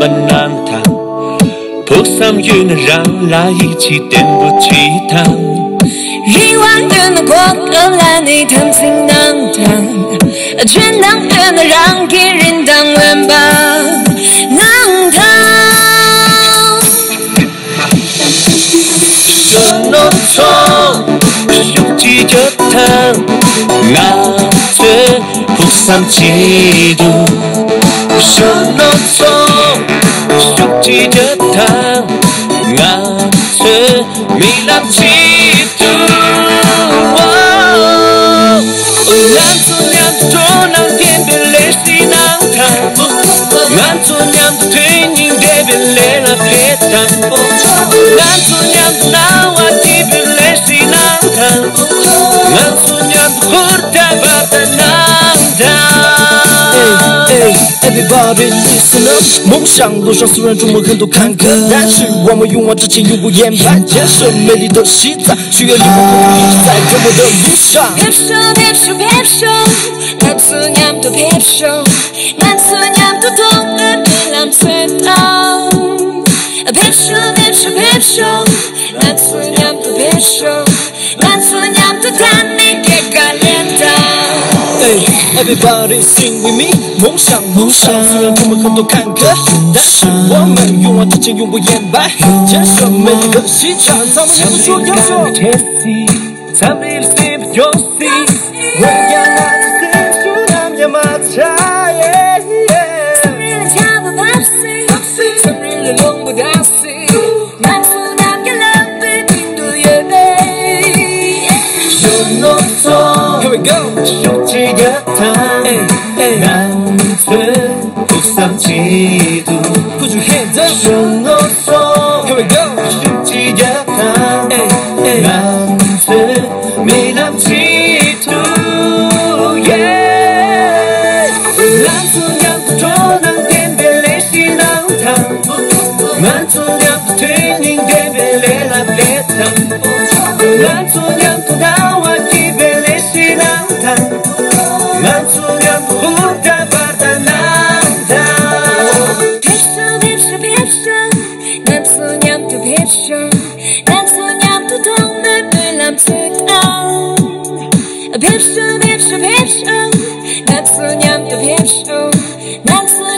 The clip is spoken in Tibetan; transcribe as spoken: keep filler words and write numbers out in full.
པ་གནང་དང་། ཕུགས་བསམ་ཡོད་ན་རང་ལ་ཡིད་ཆེས་བརྟན་པོ་བྱེད་དང་། རེ་བ་ཡོད་ན་གོ་སྐབས་ལ་ནི་དམ་འཛིན་གནང་དང་། འཇོན་ཐང་ཡོད་ན་རང་གི་རིན་ཐང་ལོན་པ་གནང་དང་། གཞོན་ནུ་ཚོ་ཤུགས་ཀྱིས་རྒྱབ་དང་། ང་ཚོས་ཕུགས་བསམ་ཆེད་དུ། གཞོན་ནུ་ཚོ་ཤུགས་ཀྱིས་རྒྱབ་དང་། ང་ཚོས་རྨི་ལམ་ཆེད་དུ། ང་ཚོ་མཉམ་དུ་སྤྲོ་སྣང་ལྡན་པའི་ལས་གཞི་གནང་དང་། ང་ཚོ་མཉམ་དུ་དོན་སྙིང་ལྡན་པའི་ལས་ལ་ཕེབས་དང་། ང་ཚོ་མཉམ་དུ་སྣང་བ་སྐྱིད་པའི་ལས་གཞི་གནང་དང་། ང་ཚོ་མཉམ་དུ་ཧུར་ཐག་འབད་ཐག་གནང་དང་། Hey, hey, everybody listen up. 梦想路上虽然充满很多坎坷，但是我们勇往直前，永不言败，建设美丽的西藏，需要你们共同一起在这么的路上。 ཕེབས་ཤོག་ཕེབས་ཤོག་ཕེབས་ཤོག་ང་ཚོ་མཉམ་དུ་ཕེབས་ཤོག་ང་ཚོ་མཉམ་དུ་ཐོག་མའི་རྨི་ལམ་རྩོད་དང་། ཕེབས་ཤོག་ཕེབས་ཤོག་ཕེབས་ཤོག་ང་ཚོ་མཉམ་དུ་ཕེབས་ཤོག་ང་ཚོ་མཉམ་དུ་ད་ནི་སྐྱེལ་ཀ་ལེན་དང་། Hey, everybody sing with me. 梦想，梦想，虽然充满很多坎坷，但是我们勇往直前，永不言败，建设美丽的西藏。咱们一起说，要说。འཚམས་འདྲི་ཞུ་ཡོད། འོན་ཀྱང་ང་ཚོའི་སེམས་ཤུགས་ནམ་ཡང་མ་ཆག་འཚམས་འདྲི་ལ་ཆགས་པ་བབས་སྲིད། འཚམས་འདྲི་ལ་ལོངས་པ་བདའ་སྲིད། ང་ཚོ་རྣམས་ཀྱི་ལམ་པའི་སྟེང་དུ་ཡོད་པས། གཞོན་ནུ་ཚོ། Here we go. ཤུགས་ཀྱིས་རྒྱབ་དང་། Hey, hey. ང་ཚོས་ཕུགས་བསམ་ཆེད་དུ། Put your hands up. གཞོན་ནུ་ཚོ། Here we go. ཤུགས་ཀྱིས་རྒྱབ་དང་། Hey, hey. ང་ཚོས་རྨི་ལམ་ཆེད་དུ། Yeah. ང་ཚོ་མཉམ་དུ་སྤྲོ་སྣང་ལྡན་པའི་ལས་གཞི་གནང་དང་། ང་ཚོ་མཉམ་དུ་དོན་སྙིང་ལྡན་པའི་ལས་ལ་འབད་དང་། ང་ཚོ་མཉམ་དུ་སྣང་བ་སྐྱིད་པའི་ལས་གཞི་གནང་དང་། ང་ཚོ་མཉམ་དུ་ཧུར་ཐག་འབད་ཐག་གནང་དང་། ཕེབས་ཤོག་ཕེབས་ཤོག་ཕེབས་ཤོག་ང་ཚོ་མཉམ་དུ་ཕེབས་ཤོག་ང་ཚོ་མཉམ་དུ་ཐོག་མའི་རྨི་ལམ་རྩོད་དང་། ཕེབས་ཤོག་ཕེབས་ཤོག་ཕེབས་ཤོག་ང་ཚོ་མཉམ་དུ་ཕེབས་ཤོག་ང་ཚོ་